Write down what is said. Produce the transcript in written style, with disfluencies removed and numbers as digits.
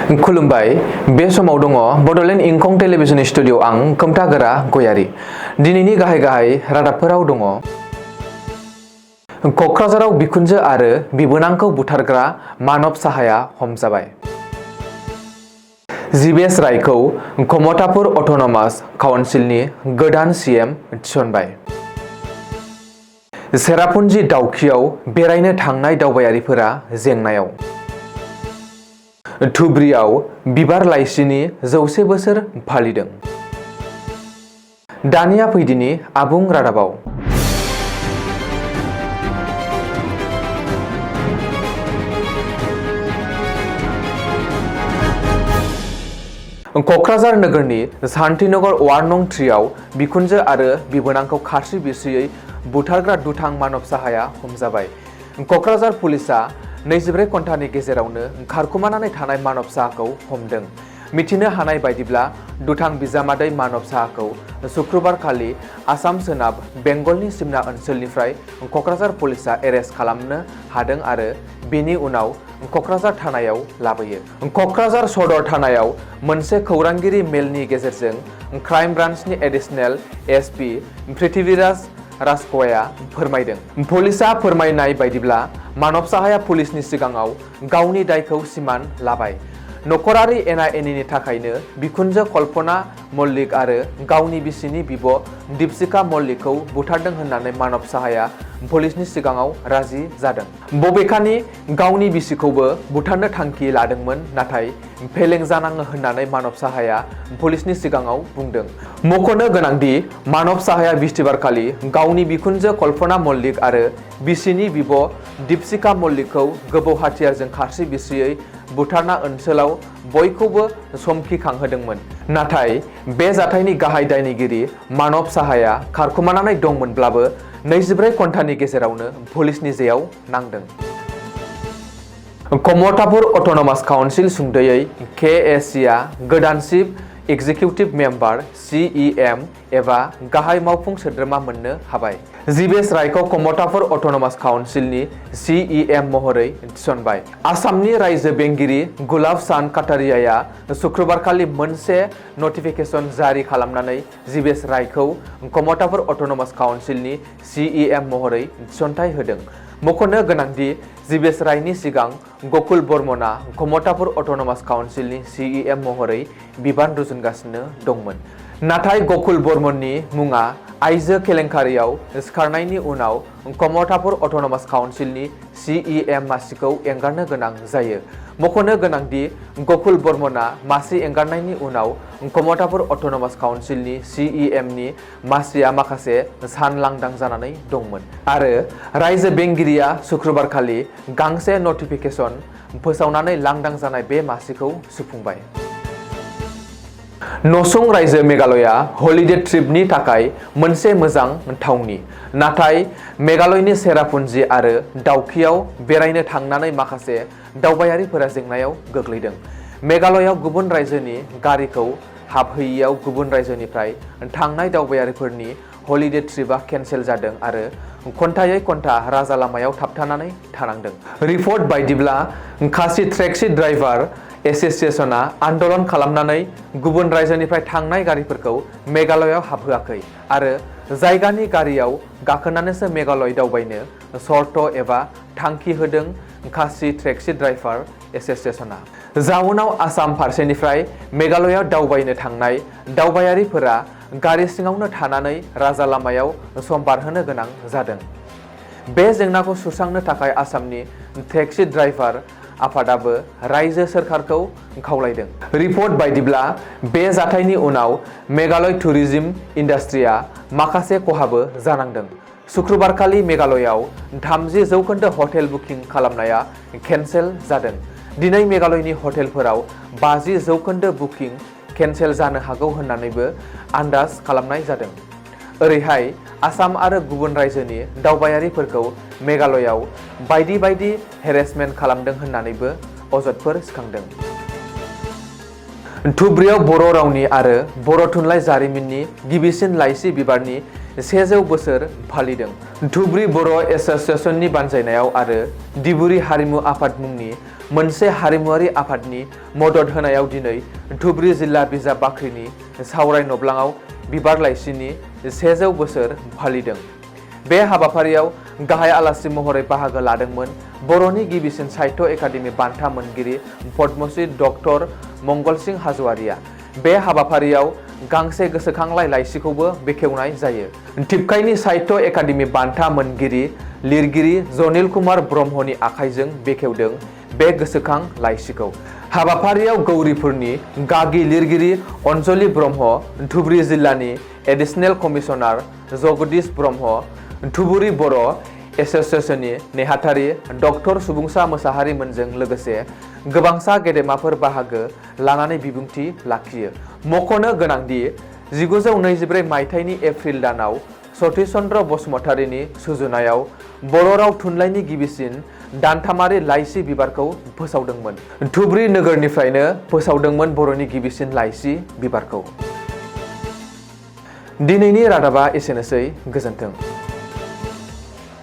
खुलुमबाय बे समाव दङ बडलेण्ड इंखं टेलिभिजन स्टुडिअ आं खोमथागोरा गयारी। दिनैनि गाहाय रादाबफोराव दङ कक्राझाराव बिखुनजो आरो बिबोनांखौ बुथारग्रा मानब साहाया हमजाबाय। जीवेस रायखौ कमतापुर अट'नमास काउन्सिलनि गोदान सीएम थिसनबाय। सेरापुन्जी दाउखियाव बेरायनो थांनाय दावबायारिफोरा जेंनायाव। धुब्रीयाव बिबार लाइसिनि 100 बोसोर फालिदों। दानिया फैदिनि आबुं रादाबाव। कक्राझार नोगोरनि शान्तिनगर वार्ड नं 3 आव बिखुनजो आरो बिबोनांखौ खारसि बिरसियै बुथारग्रा दुथां मानब साहाया हमजाबाय। कक्राझार पुलिसा 24 घन्टानि गेजेरावनो खारखुमानानै थानाय मानब साहाखौ हमदों। मिथिनो हानाय बायदिब्ला दुथां बिजामादै मानब साहाखौ शुक्रबारखालि आसाम सोनाब बेंगलनि सिमना ओनसोलनिफ्राय कक्राझार पुलिसा एरेस्ट खालामनो हादों आरो बेनि उनाव कक्राझार थानायाव लाबोयो। कक्राझार सदर थानायाव मोनसे खौरांगिरि मेलनि गेजेरजों क्राइम ब्रान्चनि एडिशनेल एसपि पृथ्वीराज राजक'या फोरमायदों। पुलिसा फोरमायनाय बायदिब्ला मानब साहाया पुलिसनि सिगाङाव गावनि दायखौ सिमान लाबाय। नखरारि एना एनिनि थाखायनो बिखुनजो कल्पना मल्लिक आरो गावनि बिसिनि बिब' दीपशिका मल्लिकखौ बुथारदों होननानै मानब साहाया पुलिसनि सिगाङाव राजि जादों। बबेखानि गावनि बिसिखौबो बुथारनो थांखि लादोंमोन, नाथाय फेलें जानाङो होननानै मानब साहाया पुलिसनि सिगाङाव बुंदों। मख'नो गोनांदि मानब साहाया बिस्थिबारखालि गावनि बिखुनजो कल्पना मल्लिक आरो बिसिनि बिब' दीपशिका मल्लिकखौ गोबौ हाथियारजों खारसि बिरसियै बुथारना ओनसोलाव बयखौबो समखिखांहोदोंमोन। नाथाय बे जाथायनि गाहाय दायनिगिरि मानब साहाया खारखुमानानै दंमोनब्लाबो 24 घन्टानि गेजेरावनो पुलिसनि जेयाव नांदों। कमतापुर अट'नमास काउन्सिल सुंदयै KACआ गोदान चिफ एक्जिकिउटिभ मेम्बार CEM एबा गाहाय मावफुं सोद्रोमा मोननो हाबाय। जीवेस रायखौ कमतापुर अट'नमास काउन्सिलनि CEM महरै थिसनबाय। आसामनि रायजो बेंगिरि गुलाब चान्द काटारियाया शुक्रबारखालि मोनसे नटिफिकेशन जारि खालामनानै जीवेस रायखौ कमतापुर अट'नमास काउन्सिलनि CEM महरै थिसनथाइ होदों। मख'नो गोनांदि जीवेस रायनि सिगां गकुल बर्मनआ कमतापुर अट'नमास काउन्सिलनि CEM महरै बिबान रुजुनगासिनो दंमोन। नाथाय गकुल बर्मननि मुङा आइजो केलेंकारियाव सिखारनायनि उनाव कमतापुर अट'नमास काउन्सिलनि CEM मासिखौ एंगारनो गोनां जायो। मख'नो गोनांदि गकुल बर्मनआ मासि एंगारनायनि उनाव कमतापुर अट'नमास काउन्सिलनि CEM नि मासिया माखासे सान लांदां जानानै दंमोन आरो रायजो बेंगिरिया शुक्रबारखालि गांसे नटिफिकेशन फोसावनानै लांदां जानाय बे मासिखौ सुफुंबाय। नसुं रायजो मेघालया हलिडे ट्रिपनि थाखाय मोनसे मोजां थावनि। नाथाय मेघालयनि सेरापुन्जी आरो दाउखियाव बेरायनो थांनानै माखासे दावबायारिफोरा जेंनायाव गोग्लैदों। मेघालयाव गुबुन रायजोनि गारिखौ हाबहैयैयाव गुबुन रायजोनिफ्राय थांनाय दावबायारिफोरनि हलिडे ट्रिपआ केन्सेल जादों आरो घन्टायै घन्टा राजा लामायाव थाबथानानै थानांदों। रिपर्ट बायदिब्ला खासि ट्रेक्सि ड्राइभार एस'सिएशनआ आन्दलन खालामनानै गुबुन रायजोनिफ्राय थांनाय गारिफोरखौ मेघालयाव हाबहोआखै आरो जायगानि गारियाव गाखोनानैसो मेघालय दावबायनो सर्त एबा थांखि होदों खासि ट्रेक्सि ड्राइभार एस'सिएशनआ। जाउनाव आसाम फारसेनिफ्राय मेघालयाव दावबायनो थांनाय दावबायारिफोरा गारि सिङावनो थानानै राजा लामायाव सम बारहोनो गोनां जादों। बे जेंनाखौ सुस्रांनो थाखाय आसामनि ट्रेक्सि ड्राइभार आफादाबो रायजो सोरखारखौ खावलायदों। रिपर्ट बायदिब्ला बे जाथायनि उनाव मेघालय टुरिज्म इन्डास्ट्रिया माखासे खहाबो जानांदों। शुक्रबारखालि मेघालयाव 30% हटेल बुकिं खालामनाया केन्सेल जादों। दिनै मेघालयनि हटेलफोराव 50% बुकिं केन्सेल जानो हागौ होननानैबो आन्दाज खालामनाय जादों। ओरैहाय आसाम आरो गुबुन रायजोनि दावबायारिफोरखौ मेघालयाव बायदि बायदि हेरेसमेन्ट खालामदों होननानैबो अजदफोर सिखांदों। धुब्रियाव बर' रावनि आरो बर' थुनलाइ जारिमिननि गिबिसिन लाइसि बिबारनि 100 बोसोर फालिदों। धुब्रि बर' एस'सिएशननि बानजायनायाव आरो दिबुरि हारिमु आफाद मुंनि मोनसे हारिमुआरि आफादनि मदद होनायाव दिनै धुब्रि जिल्ला बिजाब बाख्रिनि सावराय नब्लाङाव बिबार लाइसिनि 100 बोसोर फालिदों। बे हाबाफारियाव गाहाय आलासि महरै बाहागो लादोंमोन बर'नि गिबिसिन साहित्य एकाडेमि बान्था मोनगिरि पद्मश्री डक्टर मंगलसिं हाज'वारिया। बे हाबाफारियाव गांसे गोसोखांलाइ लाइसिखौबो बेखेवनाय जायो। टिपकाइनि साहित्य एकाडेमि बान्था मोनगिरि लिरगिरि जनिल कुमार ब्रह्मनि आखाइजों बेखेवदों बे गोसोखां लाइसिखौ। हाबाफारियाव गौरीपुरनि गागि लिरगिरि अनजलि ब्रह्म, धुब्रि जिल्लानि एडिशनेल कमिशनार जगदीश ब्रह्म, धुबुरि बर' एस'सिएशननि नेहाथारि डक्टर सुबुंसा मोसाहारिमोनजों लोगोसे गोबांसा गेदेमाफोर बाहागो लानानै बिबुंथि लाखियो। मख'नो गोनांदि 1924 मायथाइनि एप्रिल दानाव सतीश चन्द्र बसुमतारीनि सुजुनायाव बर' राव थुनलाइनि गिबिसिन दानथामारि लाइसि बिबारखौ फोसावदोंमोन। धुब्रि नोगोरनिफ्रायनो फोसावदोंमोन बर'नि गिबिसिन लाइसि बिबारखौ। दिनैनि रादाबा एसेनोसै, गोजोन्थों।